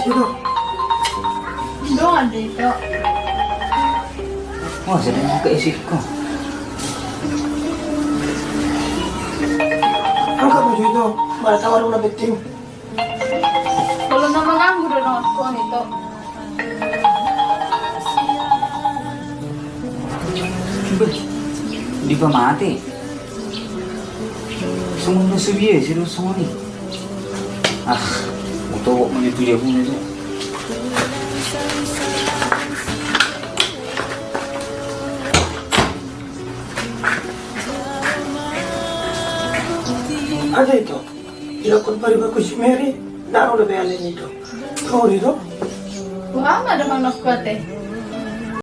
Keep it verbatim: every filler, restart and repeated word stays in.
Ito. Dongan do, Ito. Wah, jadi buka isi ko. Angkat baju itu, mana tahu ada penting. Kalau nama ganggu do dongan ko, Ito. Beh, di pa mate. Songon na subi e, serius songon i. Ah, uto kok mani tu jabu na tu. Ada itu. Dilakukan paribaku si Mary, naro da beale ni do. Sorry do. Wah, ada mana kuate.